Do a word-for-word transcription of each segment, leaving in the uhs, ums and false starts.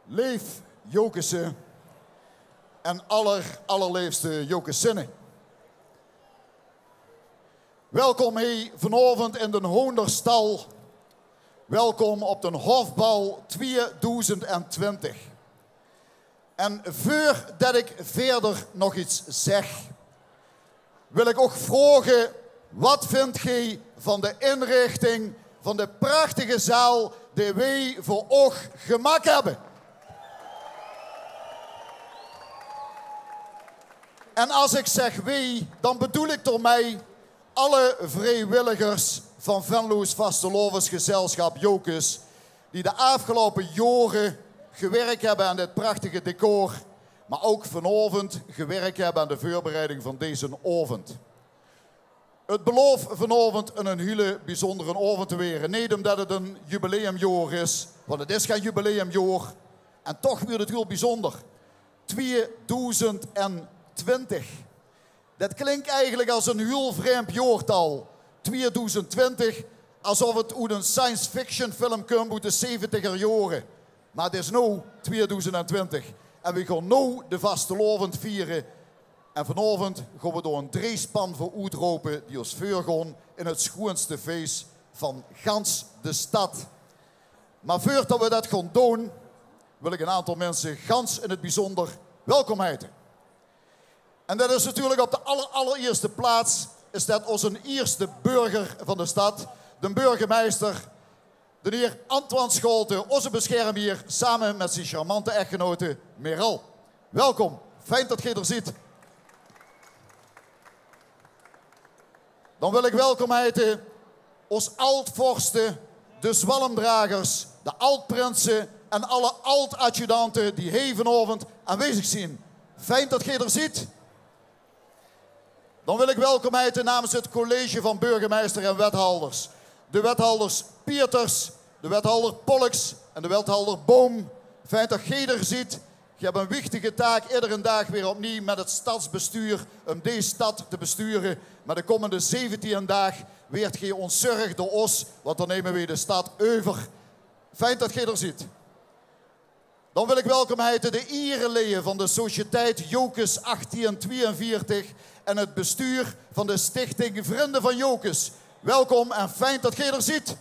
Leef Jocusse en aller, allerleefste Jocusinne. Welkom hie vanaovend in d'n Hoonderstal. Welkom op d'n Hofbal twieëdoezend en twintig. En veurdet ik veerder nog iets zeg, wil ik óg vraoge: wat vindt geej van de inrichting van de prachtige zaal die weej veur óg gemaak hebbe? En as ik zeg weej, dan bedoel ik daomei alle vriewilligers van Venloos Vastelaovesgezelschap Jocus, die de aafgeloupe jaore gewirk hebbe aan dit prachtige decor, maar ouk vanaovend gewirk hebbe aan de veurbereiding van deze aovend. Het belaof vanaovend 'n, 'n hiele biezondere aovend te waere. Neet umdet het 'n jubileumjaor is, want het is gen jubileumjaor. En toch wuuert het hiel biezonder. Twieëdoezend en twintig. Det klink eigelik as 'n hiel vreemp jaortal. Twieëdoezend twintig, asof het oet 'n science fiction film kump oet de zeventiger jaore. Maar het is now twieëdoezend en twintig. En weej gaon now de vastelaovend viere. En vanaovend gaon weej dao 'n dreejspan veur oetrope die ós veurgaon in het sjoeënste fees van gans de stad. Maar veurdet weej det gaon doon, wil ik 'n aantal minse gans in het biezonder welkom heite. En det is natuurlijk op de aller, allerierste plaats, is det ózze ierste burger van de stad, de burgemeister, de heer Antoine Scholte, ózze beschermhier, same met zien charmante echtgenote Meral. Welkom, fijn det geej d'r ziet. Dan wil ik welkom heite ós ald-vorste, de zwalmdragers, de ald-prinse en alle ald-adjudante die hie vanaovend aanwezig zien. Fijn det geej d'r ziet. Dan wil ik welkom heite namens het college van burgemeister en wethalders, de wethalders Pieters, de wethalder Pollux en de wethalder Boom. Fijn det geej d'r ziet. Geej hebbe 'n wichtige taak, iedere daag weer opnieuw met het stadsbestuur, um deze stad te besture. Maar de komende zeventien daag weert geej ontzörg door ós, want dan neme weej de stad euver. Fijn det geej d'r ziet. Dan wil ik welkom heite de iereleje van de Sociëteit Jocus achttien twieënveertig en het bestuur van de Stichting Vrienden van Jocus. Welkom en fijn det geej d'r ziet.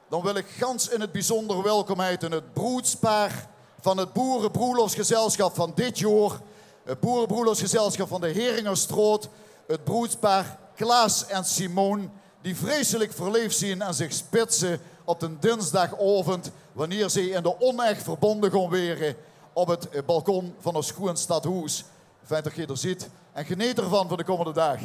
Dan wil ik gans in het biezonder welkom heite het broedspaar van het boerebroelofsgezelschap van dit jaor. Het boerebroelofsgezelschap van de Heringerstraot. Het broedspaar Klaas en Simone, die vreselijk verleefd zien en zich spitse op d'n dinsdagaovend, wanneer ze in de onech verbonden gaon waere op het, eh, balkon van ós sjoeën stadhoes. Fijn det geej d'r ziet en geneet d'rvan veur de komende daag.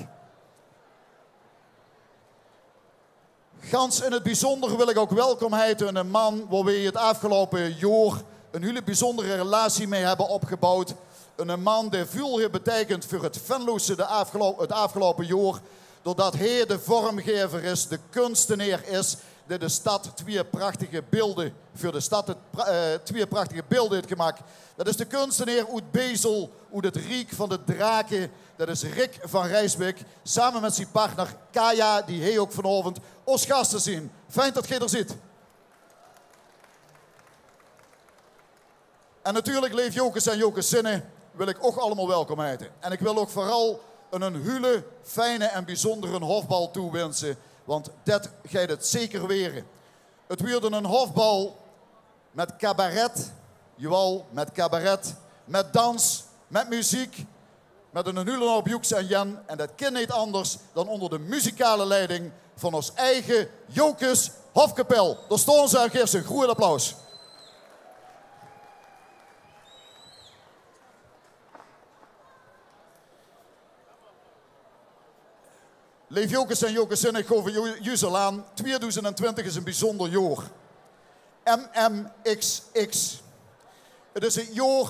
Gans in het biezonder wil ik ouk welkom heite 'ne man wao weej het aafgeloupe jaor 'n hiele biezondere relatie mei hebbe opgebouwd. 'Ne man dae väöl haet beteikend veur het Venlose de aafgelou-, het aafgeloupe jaor, doordet hae de vormgaever is, de kunstenaer is, dae de stad twieë prachtige beelde, veur de stad het pra-, eh, twieë prachtige beelde haet gemaak. Det is de kunstenaer oet Bezel, oet het riek van de drake. Det is Rick van Rijswijk, same met zien partner Kaya, die hie ouk vanaovend ós gaste zien. Fijn det geej d'r ziet. En natuurlijk, leef Jocus en Jocusinne, wil ik ouk allemaol welkom heite. En ik wil ouk veural 'n, 'n hiele fijne en biezondere hofbal toewinse, want det geit het zeker waere. Het wuuert 'n hofbal met cabaret, jawal, met cabaret, met dans, met muziek, met 'n hiele houp joeks en jen. En det kin neet anders dan onder de muzikale leiding van ós eige Jocus Hofkapel. Dao staon ze en gaef ze 'n groeët applaus. Leef Jocus en Jocusinne, ik gaof het ju-, juus al aan, twieëdoezend en twintig is 'n biezonder jaor. M M X X. Het is het jaor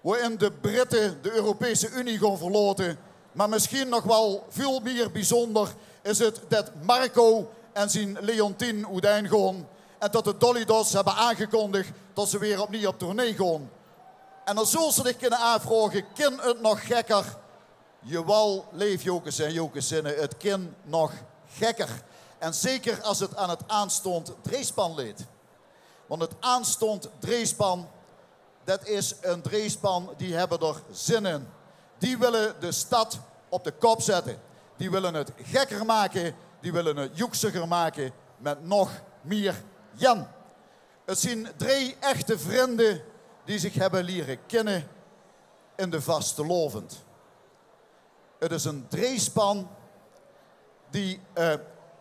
wao-in de Britte de Europese Unie gaon verlaote, maar misschien nog wal väöl mier biezonder is het det Marco en zien Leontien oetein gaon en det de Dolly Dots hebbe aangekondig det ze weer opnieuw op tournee gaon. En dan zult ze zich kinne aafvraoge: kin het nog gekker? Jawal, leef Jocus en Jocusinne, het kin nog gekker. En zeker as het aan het aanstaond dreejspan ligk. Want 't aanstond dreejspan, det is ein dreejspan die höbbe d'r zin in. Die wille de stad op de kop zètte. Die wille 't gekker make, die wille 't joeksiger make mit nog mier jen. 't Zien dreej echte vrinde die zich höbbe liere kinne in de vastelaovend. 't Is ein dreejspan die, eh,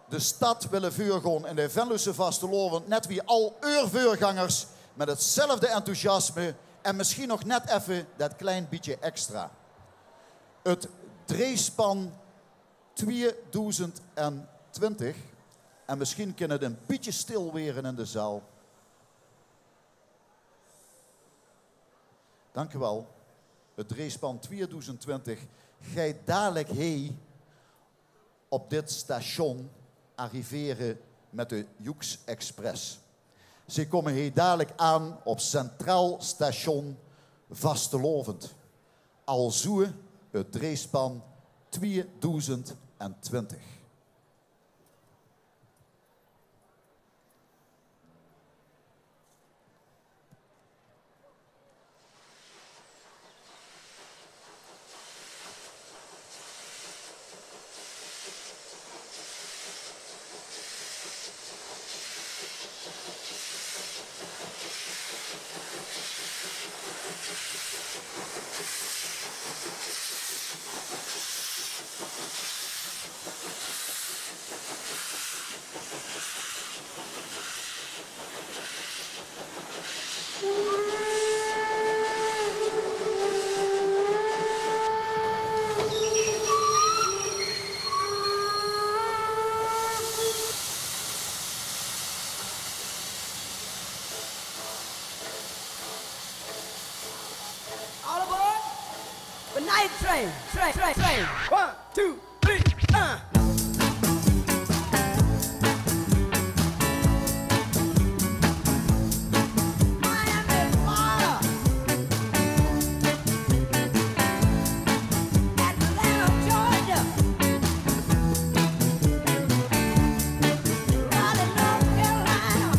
de stad wille veurgaon in de Venlose vastelaovend, net wie al eur veurgangers, mit 'tzelfde enthousiasme en misschien nog net effe det klein bietje extra. 't Dreejspan tweedoezend twintig. En misschien kin 't ein bietje stil waere in de zaal. Dank u wel. 't Dreejspan tweedoezend twintig geit dalik hie op dit station arrivere mit de Joeks Express. Ze kómme hie dalik aan op Centraal Station Vastelaovend. Alzoe 't Dreejspan tweedoezend twintig. All aboard the night train, train, train, train. One, two, three, uh. Miami, Florida. Atlanta, Georgia. Raleigh, North Carolina.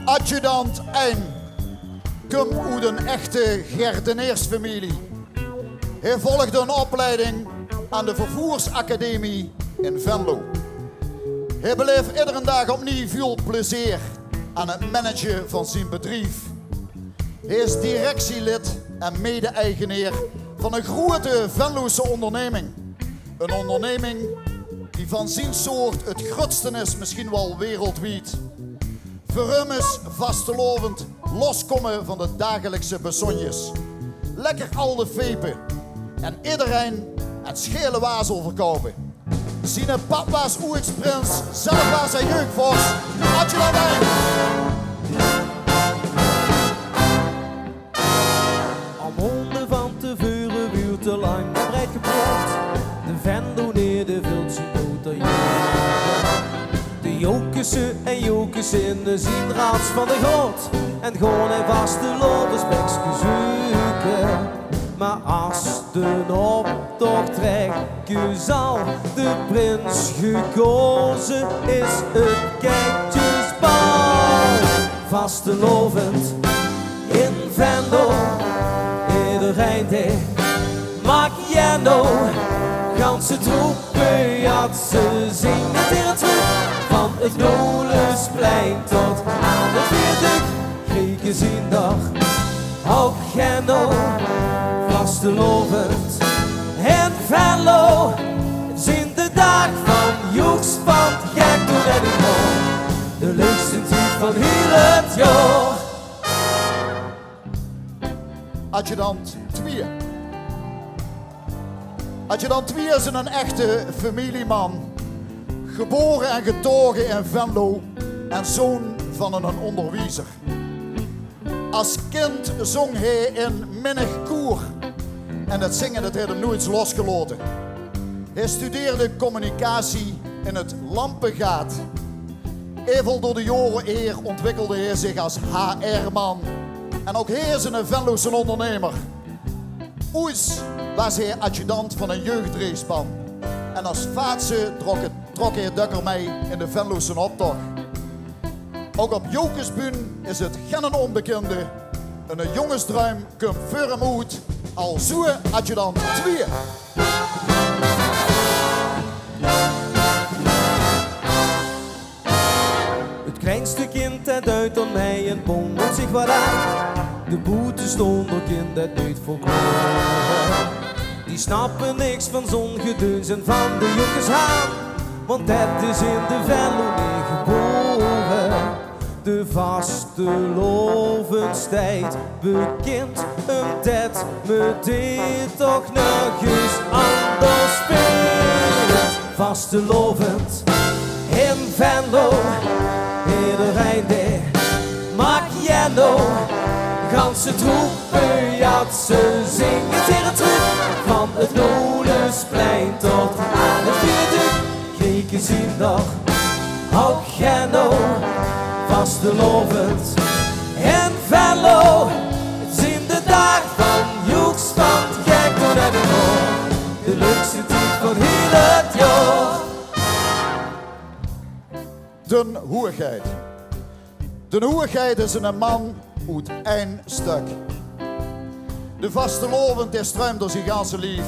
Adjudant Ein kump oet 'n echte Gerdeneersfamilie. Hae volgde 'n opleiding aan de Vervoersacademie in Venlo. Hae beleef iedere daag opnuuj väöl plezeer aan 't managen van zien bedrief. Hae is directielid en mede-eigenaar van 'n groete Venlose onderneming. 'n Onderneming die van zien soort 't groetste is, misschien wel wereldwied. Veur häöm is vastelaovend loskómme van de dagelijkse besonjes. Lekker alde fepe en iederein 'n sjaele wazel verkoupe. Ziene pap waas oeëksprins, zelf waas hae jeugvors. Adjudant Ein. Om hónde van te veure wuuert te lang en breid gepraot. De Venlonaer, dae veult zien boter. De Jokusse en Jokussinne zien raads van de goot. En gaon 'n vastelaovesbekske zeuke. Maar as d'n optoch trèkke zal, de prins gekaoze is, 't Kètjesbal. Vastelaovend in Venlo, ederein dae maak jenno. Ganse troepe jatse zinge 't hieël trök, van 't Nolesplein tot aan 't viaduct. Grieke zien d'r ouch genóg. Vastelaovend in Venlo, 't zien de daag van joeks, van gek doon en in mond. De leukste tied van hieël 't jaor. Adjudant twieë. Adjudant twieë is 'nen echte femilieman. Gebore en getaoge in Venlo en zoon van 'nen óngerwiezer. As kind zóng hae in minnig koer. En det zinge, det haet 'm noeits losgelaote. Hae studeerde communicatie in 't Lampegaat. Evel door de jaore haer ontwikkelde hae zich as H R-man. En ouch hae is 'ne Venlose óngernemer. Oeëts waas hae adjudant van 'n jeugddreejspan. En as vaatse trok 't, trok hae dökker mei in de Venlose optoch. Ouch op Jocusbühn is 't genne ónbekinde. 'Ne jóngesdruim kump veur 'm oet. Alzoe adjudant twieë. 't Kleinste kind det duit dan mei en bóngelt zich waal aan. De boetestaonder kin det neet veurkómme. Die snappe niks van zo'n gedeuns en van de Jocushaan. Want det is in de Venlo neet gebore. De vastelaovendstied bekind, umdet me dit toch nörges anders speelt. Vastelaovend in Venlo, ederein dae maak jenno. Ganse troepe jatse zinge 't hieël trök, van 't Nolesplein tot aan 't viaduct. Grieke zien d'r ouch genóg. Vastelaovend in Venlo, 't zien de daag van joeks, van gek doon en in mond. De leukste tied van hieël 't jaor. D'n Hoeëgheid. D'n Hoeëgheid is 'ne man oet ein stök. De vastelaovend, dae struimp door zien ganse lief.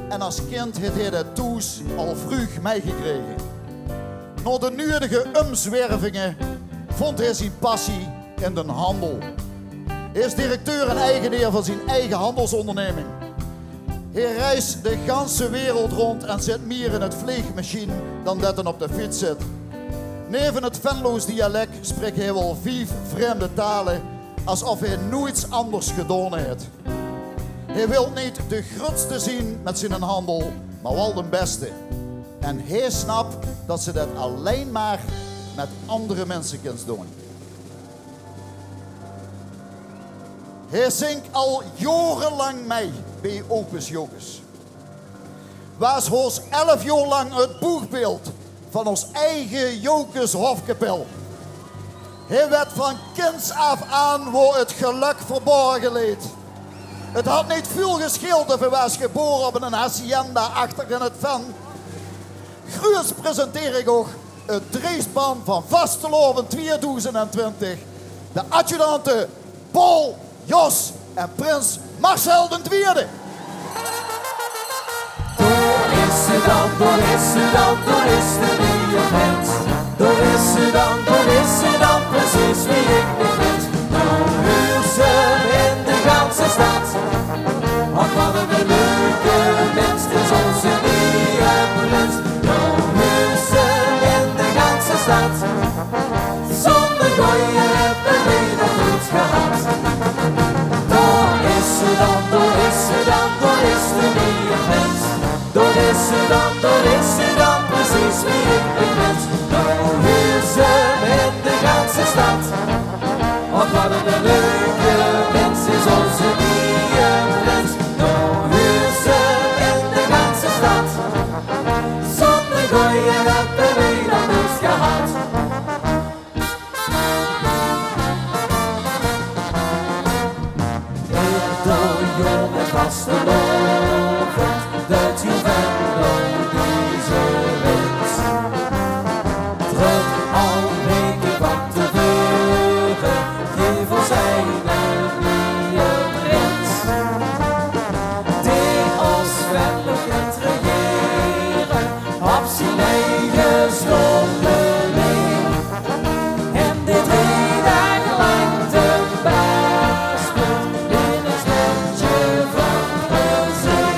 En as kind haet hae det thoes al vreug meigekrege. Nao de nuuedige umzwervinge vónd hae zien passie in d'n handel. Hae is directeur en eigenaer van zien eige handelsóngernumming. Hae reis de ganse wereld rónd en zit mier in 't vleegmesjien dan det 'r op de fiets zit. Neve 't Venloos dialek sprik hae waal vief vreemde taole, asof hae noeits anders gedaon haet. Hae wilt neet de grötste zien mit zienen handel, mer waal de bèste. En hae snap det se det allein mer mit anger minse kins doon. Hae zink al jaorelang mei bie Opus Jocus. Waas haos elf jaor lang 't boegbeeld van ós eige Jocus Hofkapel. Hae weit van kinds aaf aan wo 't gelök verborge ligk. 't Had neet väöl gescheeld of hae waas gebore op 'n hacienda achter in 't Ven. Gruuets presenteer ich uch 't dreejspan van Vastelaovend twieëdoezend en twintig, de adjudante Paul, Jos en prins Marcel d'n Twiede. Dao is ze dan, dao is ze dan, dao is de nieje prins. Dao is ze dan, dao is ze dan, precies wie ich mich wins. Noe huurt ze in de ganse stad. Och, wat 'ne leuke mins, 't is ózze nieje prins. Noe huurt ze in de ganse stad. Zónne goeie höbbe veer nog noeits gehad. Dao is ze dan, dao is ze dan, dao is de nieje prins. Dao is ze dan, dao is ze dan, precies wie ich mich wins. Noe huurt ze in de ganse stad. Och, wat 'ne leuke mins is ózze nieje prins. Noe huurt ze in de ganse stad. Zónne goeie höbbe veer nog noeits gehad. Vastelaovend, de tjoeven door deze wind. Trök al weke van te veure, geef os eine nieje prins. Dee os verder geit regere, op zien eige stomme lien. En dee drei daag lank de baas speult in 't stedje van Brezeel.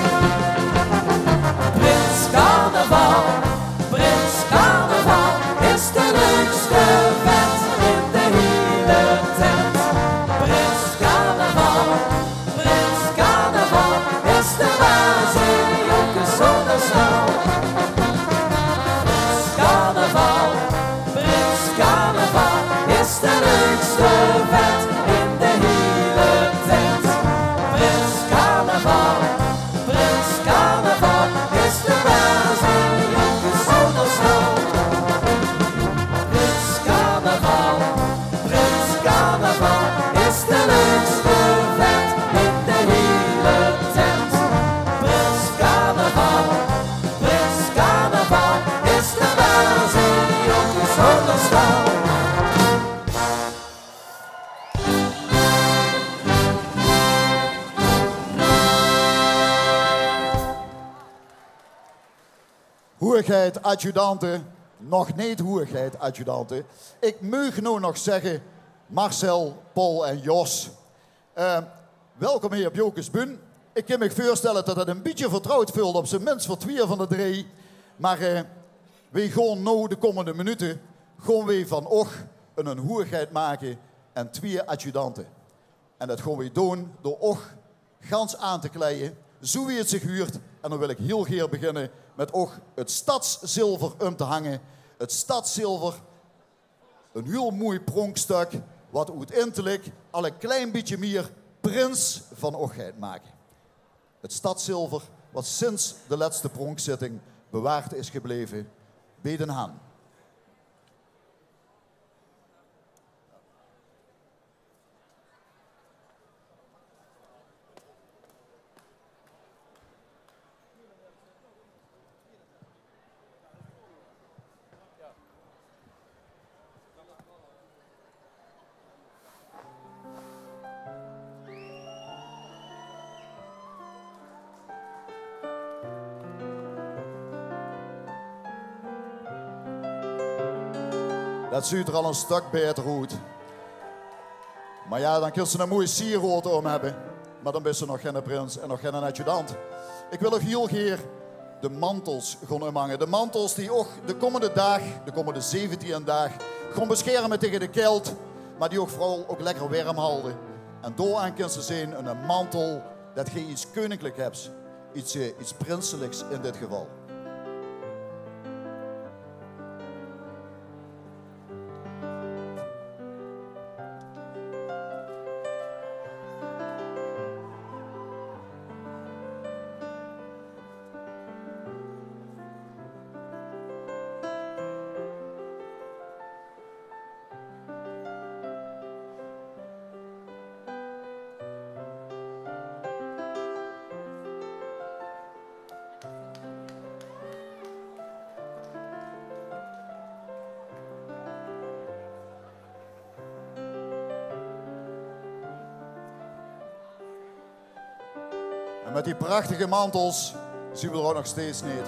Prins Carnaval, Prins Carnaval is de leukste vent in de hiele tent. Prins Carnaval, Prins Carnaval is de baas in Jocus Zonnestal. Prins Carnaval, Prins Carnaval is de leukste vent in de hiele tent. Prins Carnaval, Prins Carnaval is de baas in Jocus Zonnestal. Prins Carnaval, Prins Carnaval is de leukste vent in de hiele tent. Prins Carnaval, Prins Carnaval is de baas in Jocus Zonnestal. Hoegheid adjudante, nog neet hoegheid adjudante. Ik meug noow nog zegge Marcel, Paul en Jos. Eh, welkom hie op Jocus Bühn. Ik kin mich veurstelle det det ein bietje vertrouwd veult, op z'n mins veur twieë van de drie. Mer, eh, weej gaon noow de kómmende minute gaon weej van och ein, ein hoegheid make en twieë adjudante. En det gaon weej doon door och gans aan te kleie, zoewie 't zich huurt. En dan wil ik hiel gaer beginne mit och 't stadszilver um te hange. 't Stadszilver, ein hiel moei pronkstuk, wat oeteindelik al ein klein bietje mier prins van och geit make. 't Stadszilver, wat sinds de lètste pronkzitting bewaard is gebleve beej den Haan. Det zuut d'r al ein stök baeter oet. Mer jao, dan kins se ein moei sierroad um höbbe. Mer dan bis se nog geine prins en nog geine adjudant. Ik wil nog hiel gaer de mantels gaon umhange. De mantels die och de kómmende daag, de kómmende zeventieën daag, gaon besjerme taenge de kèld, mer die och veural och lekker werm halde. En daoraan kins se zeen, ein mantel, det geej iets keuningliks höbt, iets, eh, iets prinseliks in dit geval. En mit die prachtige mantels zeen we d'r ouch nog steeds neet.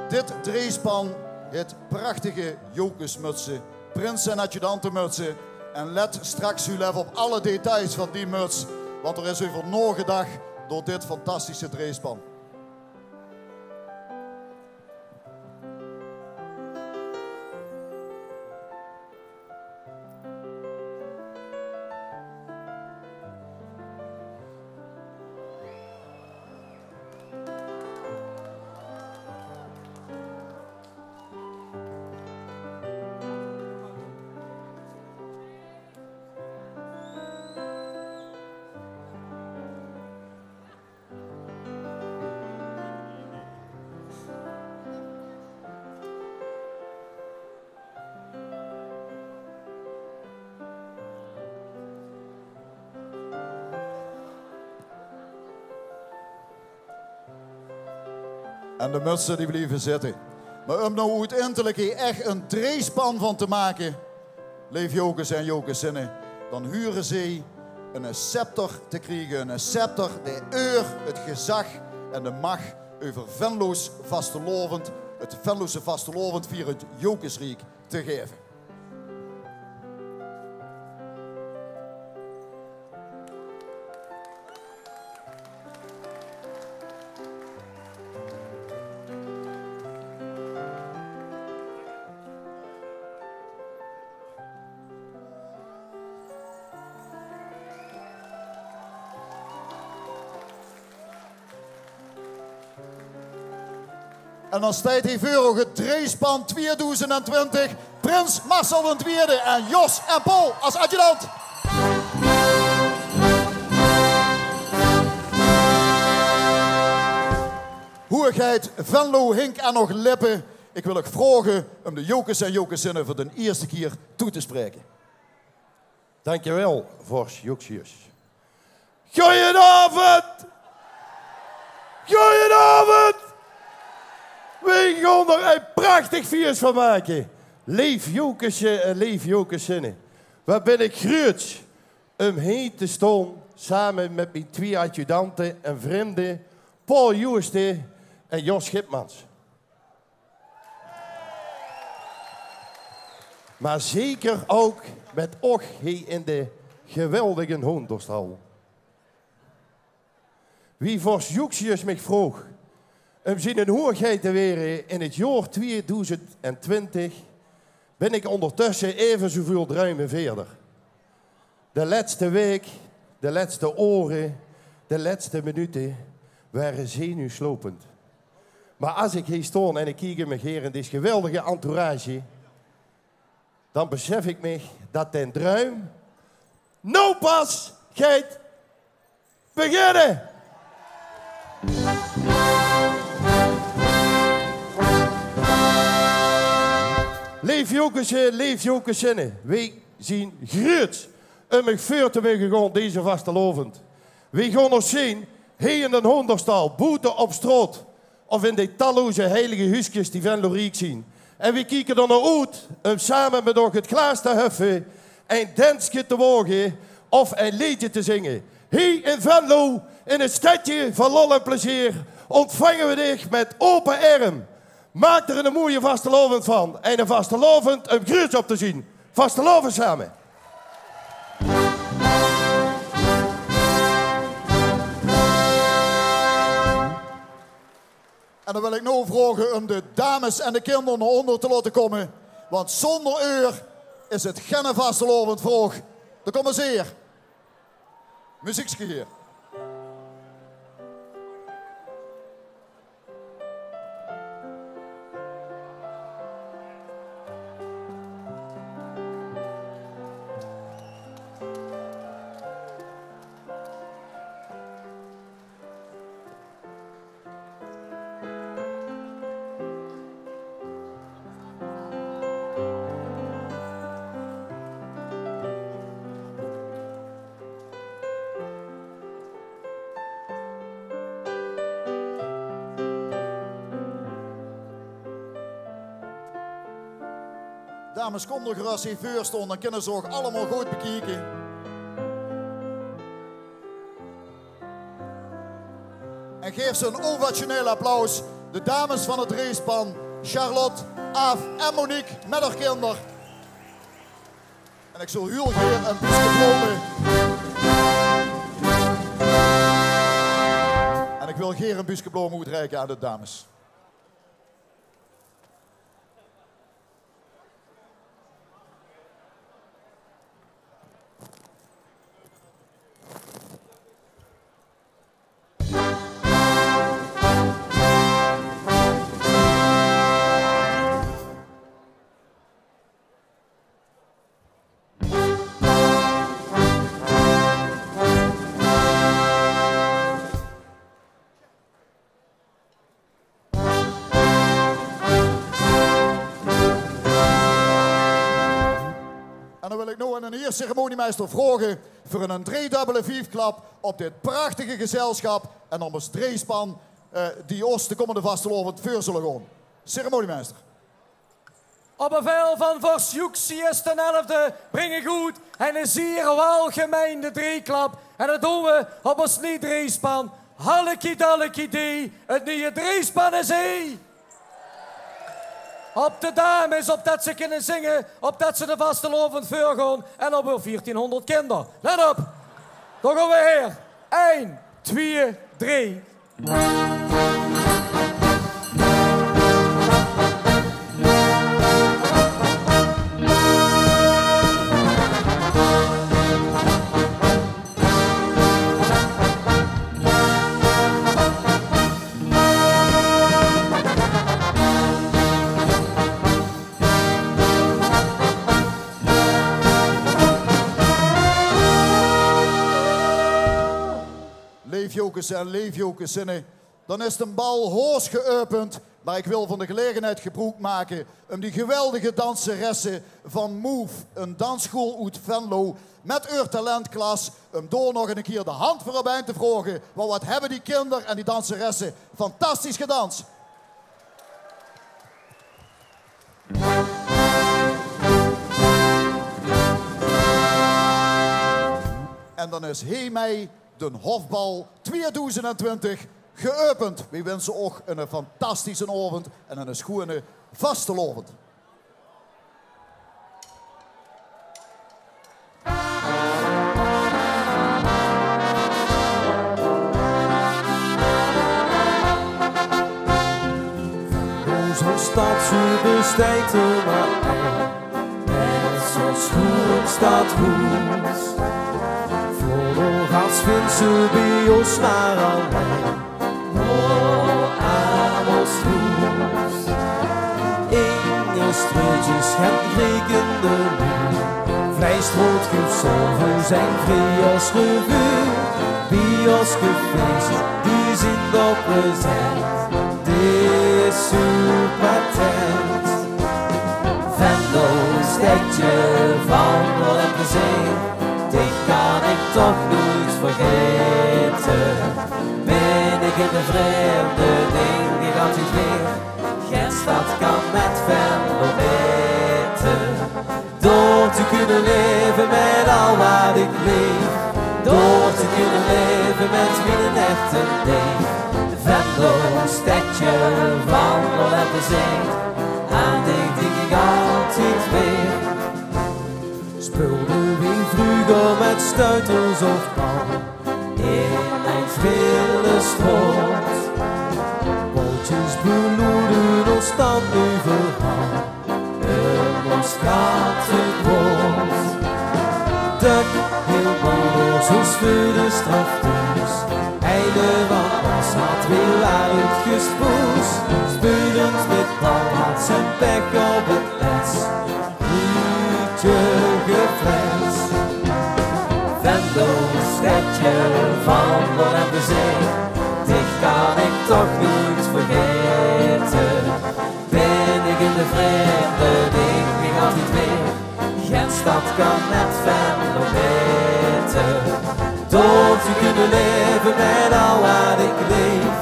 Dit dreejspan haet prachtige Jocusmutse, prinse- en adjudantemutse. En let straks hiel effe op alle details van die muts, want d'r is euver naogedach door dit fantastische dreejspan. En de mutse die blieve zitte. Mer um noe oeteindelik hie ech ein dreejspan van te make, leef Jocus en Jocusinne, dan hure ze eine scepter te kriege, eine scepter dae eur, het gezag en de mach euver Venlo's vastelaovend, het Venlose vastelaovendvierend Jocusriek te gaeve. En dan steit hie veur uch het dreejspan twieëdoezend en twintig, Prins Marcel d'n Twiede en Jos en Paul as adjudant. Hoegheid Venlo, hink aan uch lippe. Ik wil uch vraoge um de Jocus en Jocusinne veur d'n ierste kier toe te spraeke. Dankjewel, vors Jocusinne. Goojenaovend! Goojenaovend! Weej gaon d'r ein prachtig fieës van make. Leef Jocusse en leef Jocusinne. Waat bin ik gruuets um hie te staon same mit mien twieë adjudante en vrinde, Paul Joosten en Jos Schipmans. Mer zeker ouk mit uch hie in de geweldige Hoonderstal. Wie vors Jocusinne mich vroog um zien hoegheid te waere in het jaor twieëdoezend en twintig, bin ik óndertösse aeve zoeväöl druime wiejer. De lètste waek, de lètste oere, de lètste minute waere zenuwslopend. Mer as ik hie staon en ik kiek um mich haer in dees geweldige entourage, dan besef ik mich dat d'n druim noe pas geit beginne. Leef Jocusse, leef Jocusinne, weej zien gruuets um uch veur te moge gaon deze vastelaovend. Weej gaon uch zien hie in d'n Hoonderstal, boete op straot of in de talloze heilige huuskes die Venlo riek zien. En weej kieke d'r nao oet um same mit uch het glaas te huffe, ein denske te waoge of ein leedje te zinge. Hie in Venlo, in het stedje van lol en plezeer, ontvange we dich mit ope erm. Maak d'r eine moeie vastelaovend van. Eine vastelaovend um gruuets op te zien. Vastelaovend same. En dan wil ik noe vraoge um de dames en de kinder nao ónder te laote kómme. Want zónder eur is het genne vastelaovend, vraog. Dao kómme ze. Meziekske hie. Dames, kómp d'r gerös hie veur staon, dan kinne ze uch allemaol good bekieke. En gaef ze ein ovationeel applaus. De dames van het dreejspan, Charlotte, Aaf en Monique mit häör kinder. En ik zól hiel gaer ein buske blome. En ik wil gaer ein buske blome oetreike aan de dames. En dan wil ik noe aan d'n heer ceremoniemeister vraoge veur ein driedubbele viefklap op dit prachtige gezelsjap en op ós dreejspan eh, die ós de kómmende vastelaovend veur zulle gaon. Ceremoniemeister. Op bevel van vors Joeksius d'n Elfde bring ich oet eine zier welgemeinde drieklap. En det doon we op ós nuuj driespan. Halleki dalleki die, het nuuje driespan is hie. Op de dames, opdet ze kinne zinge, opdet ze de vastelaovend veurgaon en op eur veertienhónderd kinder. Let op, dao gaon we her. Ein, twieë, drie. Leef Jocus en leef Jocusinne, dan is d'n bal hoos geäöpend, mer ich wil van de gelegenheid gebroek make um die geweldige danseresse van Move, ein dansschool oet Venlo, mit eur talentklas, um dao nog ein kier de hand veur op ein te vraoge, want wat hebbe die kinder en die danseresse fantastisch gedans. En dan is hie mei d'n Hofbal twieëdoezend twintig geäöpend. Weej winse óch eine fantastische aovend en eine sjoeane vastelaovend. Ozze stad, ze besteit d'r mer ein, mit zoe'n sjoean stadhoes. Veur de rest vinse weej ós mer allein. O, arm ós hoes. Inge straotjes, het kriekende luuj. Vleisstraot guf 's aoves ein vriejaarsrevue. Bie ós cafés, die zeen dao present. Dit is zoe'n patent. Venlo, ein stedje van lol en plezeer. Dich kan ich toch noeit vergaete. Bin ich in de vreemde, dink ich altied weer: gein stad kan mit Venlo maete. Door te kinne laeve mit al wat ich leef. Door te kinne laeve mit miene echte deeg. Venlo, ein stedje van lol en plezeer. Aan dich dink ich altied weer. Speulde weej vreuger mit stuiters of bal in ein vrille straot. Pootjes beloerde ós dan euveral, um ós kattebrood. Dök hiel Bodershoes veur de straf thoes. Eine van ós had weej oetgespoes. Speulend mit bal had ze pech op het les. Uutje geflets. Venlo, stedje van lol en plezeer. Dich kan ich toch noeit vergaete. Bin ich in de vreemde, dink ich altied weer: gein stad kan mit Venlo maete. Door te kinne laeve mit al wat ich leef.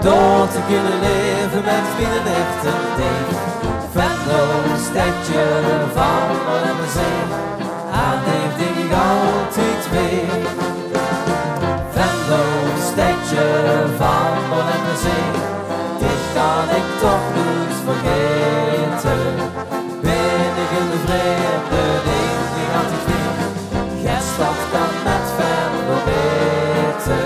Door te kinne laeve mit miene echte deeg. Venlo, ein stedje van lol en plezeer. Aan dich dink ich altied weer. Venlo, ein stedje van lol en plezeer. Dich kan ich toch noeit vergaete. Bin ich in de vreemde, dink ich altied weer: gein stad kan mit Venlo maete.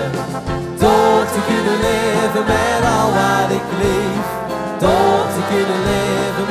Door te kinne laeve mit al wat ich leef. Door te kinne laeve